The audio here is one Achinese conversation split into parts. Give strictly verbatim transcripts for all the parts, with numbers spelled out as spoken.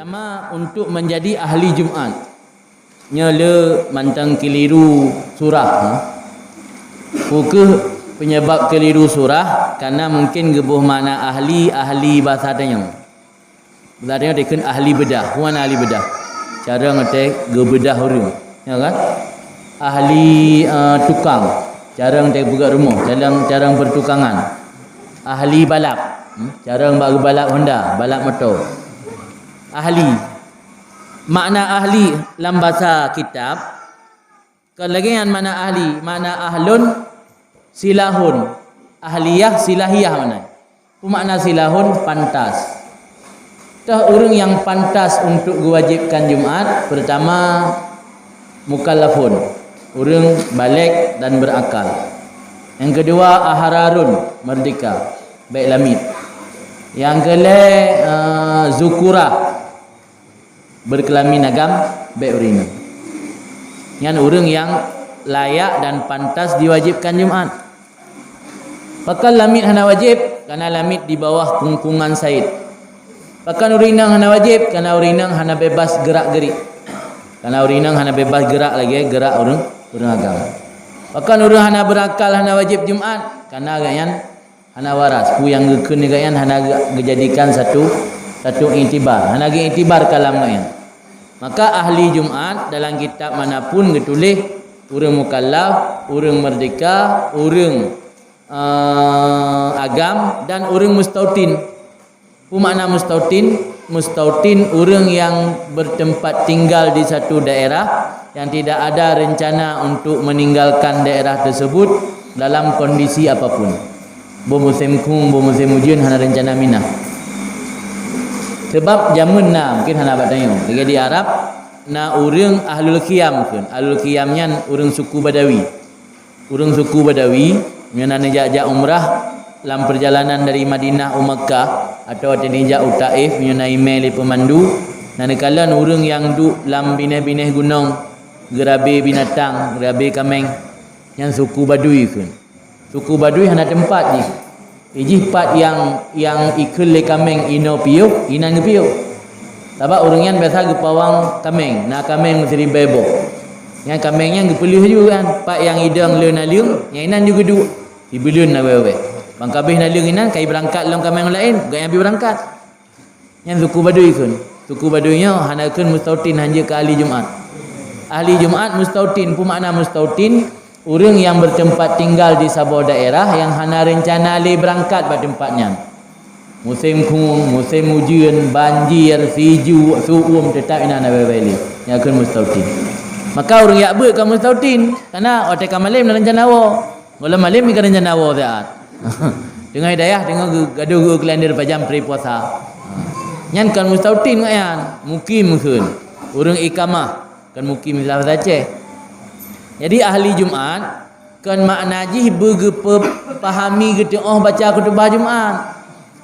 Pertama, untuk menjadi ahli Jumat, nyoe le mantong keliru surah, ha. Peu kheueh penyebab keliru surah? Karena mungkin geuboh makna ahli, ahli basa tanyoe. Basa tanyoe dikheun ahli beudah. Peue makna ahli beudah? Carông teuh geubeudah ureuëng, ya kan? Ahli, eh, tukang, carông teuh peugöt rumoh, dalam carông pertukangan. Ahli balap, hmm? Carông bak geubalap Honda, balap moto. Ahli. Makna ahli lam basa kitab, kon lagée nyan makna ahli, makna ahlun, silahun, ahliyah, silahiyah makna. Peue makna silahun? Pantas. Toh ureuëng nyang pantas untuk geuwajibkan Jumat, pertama, mukallafun, ureuëng balek dan berakal. Nyang keudua, ahrarun, merdeka, bék lamiet. Nyang keulhée, eh, zukurah, beukelamin agam, bék ureuëng nyan. Nyan ureuëng nyang layak dan pantas diwajibkan Jumat. Pakon lamiet hana wajéb? Karena lamiet di bawah kungkungan said. Pakon ureuëng inong hana wajéb? Karena ureuëng inong hana bebas gerak-gerik. Karena ureuëng inong hana bebas gerak lagée gerak ureuëng, ureuëng agam. Pakon ureuëng hana berakal hana wajéb Jumat? Karena gobnyan hana waras. Peue nyang geukheun lé gobnyan hana geu-, geujadikan satu, satu iktibar. Hana geuiktibar kalam gobnyan. Maka ahli Jumat dalam kitab manapun geutuléh ureuëng mukallaf, ureuëng merdeka, ureuëng, eh, agam, dan ureuëng mustautin. Peue makna mustautin? Mustautin ureuëng yang bertempat tinggal di satu daerah yang tidak ada rencana untuk meninggalkan daerah tersebut dalam kondisi apapun. Boh musém khueng, boh musém ujeuen hana rencana minah. Sabab jameun na, mungkin hana bak tanyoe. Lagée di Arab, na ureuëng ahlul khiyam kheun. Ahlul khiyam nyan ureuëng suku Badawi. Ureuëng suku Badawi, meunyoe na neujak-jak umrah lam perjalanan dari Madinah u Makkah, atawa watée neujak u Taif, meunyoe na imé lé peumandu, na neukalon ureuëng nyang duek lam binéh-binéh gunong, geurabe binatang, geurabe kaméng. Nyan suku Badui kheun. Suku Badui hana teumpat jih. Ijih pat nyang, nyang ikheun lé kaméng inoe piôh, inan geupiôh. Sabab ureuëng nyan biasa geupawang kaméng, na kaméng meusiribée boh. Nyan kaméng nyan geupeuleueh ju kan, pat nyang idong le naleueng, nyang inan ju geuduek. Sibuleuen na wée-wée. Ban ka abéh naleueng inan, ka ibeurangkat lom kaméng laén, gobnyan pih beurangkat. Nyan suku Badui kheun. Suku Badui nyoe hana kheun mustautin, hanjeuet keu ahli Jumat. Ahli Jumat mustautin, peue makna mustautin? Ureuëng nyang bertempat tinggal di saboh daerah nyang hana reuncana lé beurangkat bak teumpat nyan. Musém khueng, musém ujeuen, banjir, sijuek, su'uem, teutap inan na babah lé. Nyan kheun mustautin. Maka ureuëng jak beuet ka mustautin, karena watée ka malém na reuncana woe. Gohlom malém ka reuncana woe siat. Teungoh hidayah, teungoh geu-, gadoh geu kalender pajam pri puasa. Nyan kon mustautin nyan, mukim kheun. Ureuëng ikamah, kon mukim istilah bahasa Aceh. Jadi ahli Jumat, kon makna jih beugeupeupahami geutuoh baca khutubah Jumat.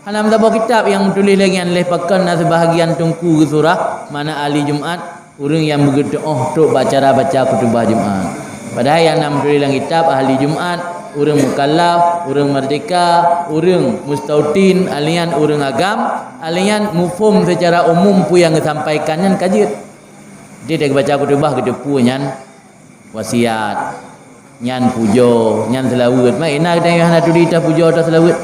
Hana meusaboh kitab nyang meutuléh lagée nyan, lheueh pakon na seubahagian teungku geusurah, makna ahli Jumat, ureuëng nyang beugeutuoh trok bak cara baca khutubah Jumat. Padahai nyang na meutuléh lam kitab ahli Jumat, ureuëng mukallaf, ureuëng merdeka, ureuëng mustautin, alian ureuëng agam, alian muphom seucara umum peue nyang geusampaikan nyan ka jeuet. Jadi, geubaca khutubah geuteupeue nyan wasiat, nyan pujoe, nyan seulaweuet. Mak ina geutanyoe hana turi tapujoe taseulaweuet.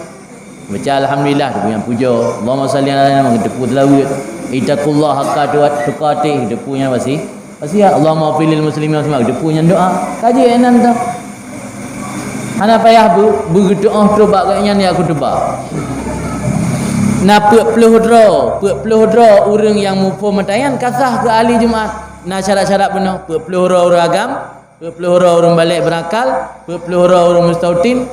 Baca alhamdulillah, teupeue nyan pujoe. Allahumma shalli ala Muhammad, teupeue seulaweuet. Ittaqullaha haqqa tuqatih, teupeue nyan wasi-, wasiat. Allahumma ighfir lil muslimin wal muslimat, teupeue nyan doa. Ka jeuet nyan tu. Hana payah beu-, beugeutuoh trok bak gobnyan jak khutubah. Na peuet ploh droe, peuet ploh droe ureuëng nyang muphom meutanyan ka sah keu ahli Jumat. Na syarat-syarat bunoe, peuet ploh droe ureuëng agam, peuet ploh droe ureuëng balek beurakal, peuet ploh droe ureuëng mustautin,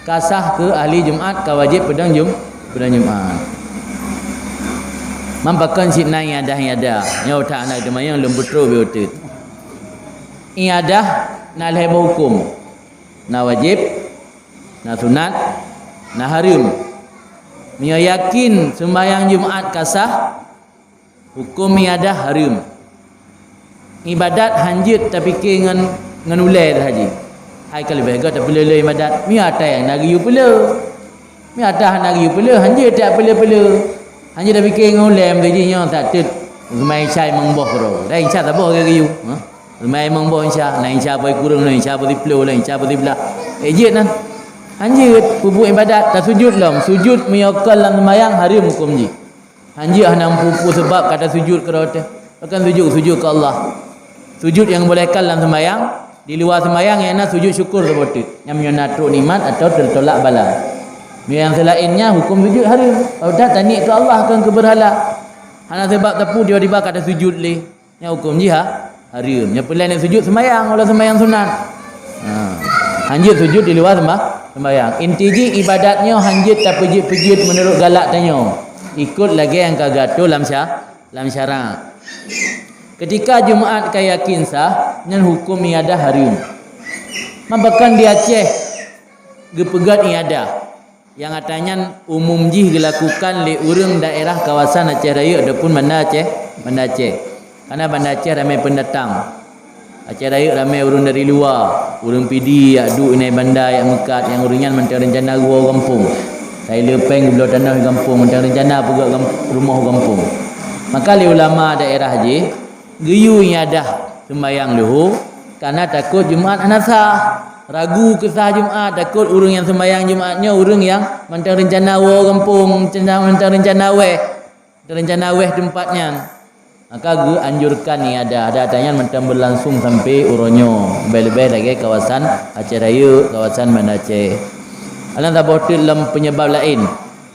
ka sah keu ahli Jumat, ka wajéb peudong Jum-, peudong Jumat. Man pakon cit na iyadah-iyadah, nyoe that hana teumanyong lôn peutrok beuteut. Iyadah na lhée boh huköm, na wajéb, na sunat, na hareuem. Meunyoe yakin seumbahyang Jumat ka sah, huköm iyadah hareuem. Ibadat hanjeuet tapike ngon, ngon ulée sahaja. Hai ka leubeh göt tapeuleueh-leueh ibadat. Meunyoe atra nyang na geuyue peuleueh. Meunyoe atra hana geuyue peuleueh, hanjeuet tapeuleueh-peuleueh. Hanjeuet tapike ngon ulée, meunyoe jih nyoe that teut Seumayang Isya limong boh keudroe. Dah Isya saboh lagèe geuyue. Ha? Seumayang limong boh Isya, na Isya poh kureueng, na Isya poh siplôh, na Isya poh siblaih. Eh, jeuet na. Hanjeuet, peubuet ibadat, tasujud lom. Sujud meunyoe kon lam seumayang, hareuem hukôm jih. Hanjeuet hana muphom peue sabab ka tasujud keudroe teuh. Bahkan sujud, sujud keu Allah. Sujud nyang geubolehkan lam seumayang, di luwa seumayang nyang na sujud syukur saboh teuk. Nyang meunyoe na trok nikmat atawa teutolak bala. Meunyoe nyang seulaén nyan hukôm sujud hareuem. Padahai taniet keu Allah kon keu beurhala. Hana sabab sapeue tiba-tiba ka tasujud lé. Nyan hukôm jih ha, hareuem. Nyan peureulèe sujud seumayang, walau seumayang sunat. Ha. Hanjeuet sujud di luwa seumba-, seumbayang. Inti jih ibadat nyoe hanjeuet tapeujeuet-peujeuet meunurot galak tanyoe. Ikôt lagèe nyang ka geuatoe lam sya-, lam syarak. Keutika Jumat ka yakin sah, nyan hukôm iadah hareuem. Meubakan di Aceh geupeugöt iadah. Nyang ata nyan umum jih geulakukan lé ureuëng daerah kawasan Aceh Rayeuk ataupun Banda Aceh, Banda Aceh. Karena Banda Aceh ramé peundatang. Aceh Rayeuk ramé ureuëng dari luwa, ureuëng Pidie jak duek inan Banda jak meukat, nyang ureuëng nyan mantong reuncana geuwoe gampông. Sailé péng geubloe tanoh gampông, mantong reuncana peugöt gamp-, rumoh gampông. Maka lé ulama daerah jih geuyue iadah seumbayang leuhô, karena takot Jumat hana sah. Ragu keu sah Jumat, takot ureuëng nyang seumbayang Jumat nyoe ureuëng nyang mantong reuncana woe gampông, mantong reuncana wéh, mantong reuncana wéh teumpat nyan. Maka geuanjurkan iadah, adat nyan mantong beulangsong sampai uroe nyoe, leubeh-leubeh lagèe kawasan Aceh Rayeuk, kawasan Banda Aceh. Alah saboh teuk lom peunyeubab laén.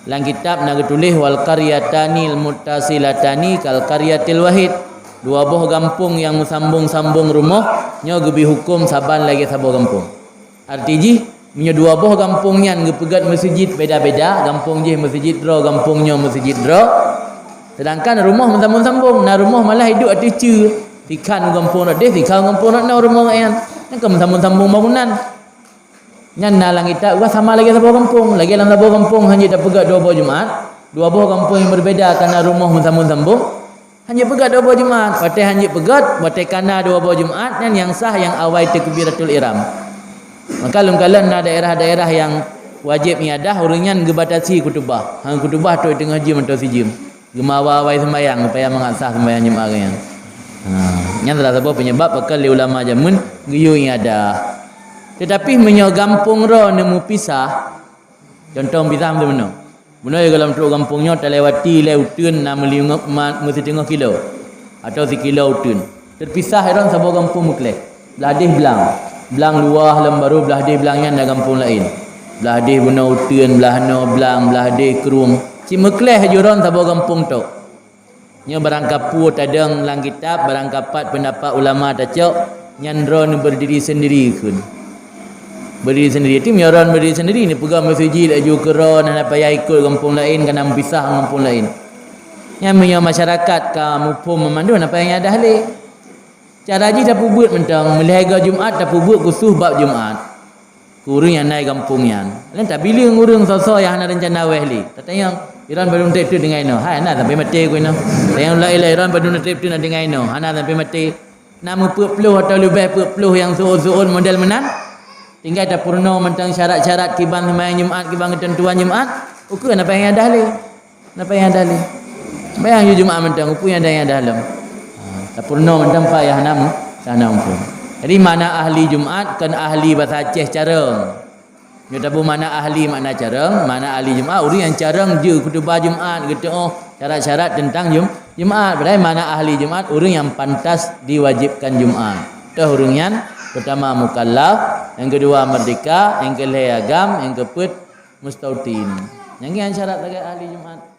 Lam kitab na geutuléh, "Wal qaryatanil muttasilatani kal qaryatil wahid." Dua boh gampông nyang meusambong-sambong rumoh nyoe geubri hukôm saban lagèe saboh gampông. Arti jih, meunyoe dua boh gampông nyan geupeugöt meuseujid beda-beda, gampông jih meuseujid droe, gampông nyoe meuseujid droe, seudangkan rumoh meusambong-sambong, na rumoh malah hidup ateueh ceue, sikhan gampông rot deh, sikhan gampông rot noe rumoh nyan, nyan ka meusambong-sambong bangunan. Nyan na lam kitab, wah, sama lagèe saboh gampông. Lagèe lam saboh gampông hanjeuet tapeugöt dua boh Jumat, dua boh gampông nyang beubeda kana rumoh meusambong-sambong, hanjeuet peugöt dua boh Jumat. Watèe hanjeuet peugöt, watèe kana dua boh Jumat, nyan nyang sah nyang awai takbiratul ihram. Maka lôn kalon na daerah-daerah nyang wajéb iadah, ureuëng nyan geubatasi khutubah. Han khutubah trok teungoh jeuem atawa sijeuem. Geumeuawai-awai seumbayang supaya mangat sah seumbayang Jumat geuh nyan. Ha, nyan salah saboh peunyeubab pakon lé ulama jameun geuyue iadah. Teutapi meunyoe gampông droe neumeupisah, contoh pisah meuteumeunoe. Bunoe gohlom trok gampông nyoe talewati lé uteuen na meulingop mat meusiteungoh kilo atawa sikilo uteuen. Teupisah droe saboh gampông meukleh. Blah deh blang. Blang luwah lom barô blah deh blang nyan na gampông laén. Blah deh bunoe uteuen, blah noe blang, blah deh krueng. Cit meukleh jih droe saboh gampông tok. Nyoe barangkapeue tadong lam kitab, barangkapat peundapat ulama tacok, nyan droe neubeurdiri seundiri kheun. Beurdiri seundiri, ti meunyoe droe beurdiri seundiri, neupeugah meuseujid laju keudroe, hana payah ikot gampông laén, kana meupisah ngon gampông laén. Nyan meunyoe masyarakat ka muphom meumandum, hana payah iadah lé. Cara jih tapeubuet mantong, meulhèe goe Jumat tapeubuet khusos bab Jumat. Keu ureuëng nyang na i gampông nyan. Laén tabileueng ureuëng soe-soe nyang hana reuncana wéh lé. Tatanyong, "Iron padum trép teuk deungon inoe?" "Hai, hana sampai maté ku inoe." Tatanyong laén lé, "Iron padum trép teuk na deungon inoe?" "Hana sampai maté." Na meupeuet ploh atawa leubeh peuet ploh nyang seuôn-seuôn model meunan. Tinggai tapeurunoe mantong syarat-syarat kiban seumayang Jumat, kiban keuteuntuan Jumat. Ukeue hana payah iadah lé. Napa nyang ada lé? Bayang ju Jumat mantong, peue nyang ada nyang ada lom. Ha, tapeurunoe mantong pat nyang hana mu-, hana muphom. Jadi, makna ahli Jumat kon ahli basa Aceh carông. Nyoe tabu makna ahli, makna carông, makna ahli Jumat, ureuëng nyang carông jeuet khutubah Jumat, geuteuôh syarat-syarat teuntang Jum-, Jumat. Padahai makna ahli Jumat, ureuëng nyang pantas diwajibkan Jumat. Toh ureuëng nyan, peurtama mukallaf, nyang keudua meurdehka, nyang keulhèe agam, nyang keupeuet mustautin. Nyang nyan syarat lagèe ahli Jumat.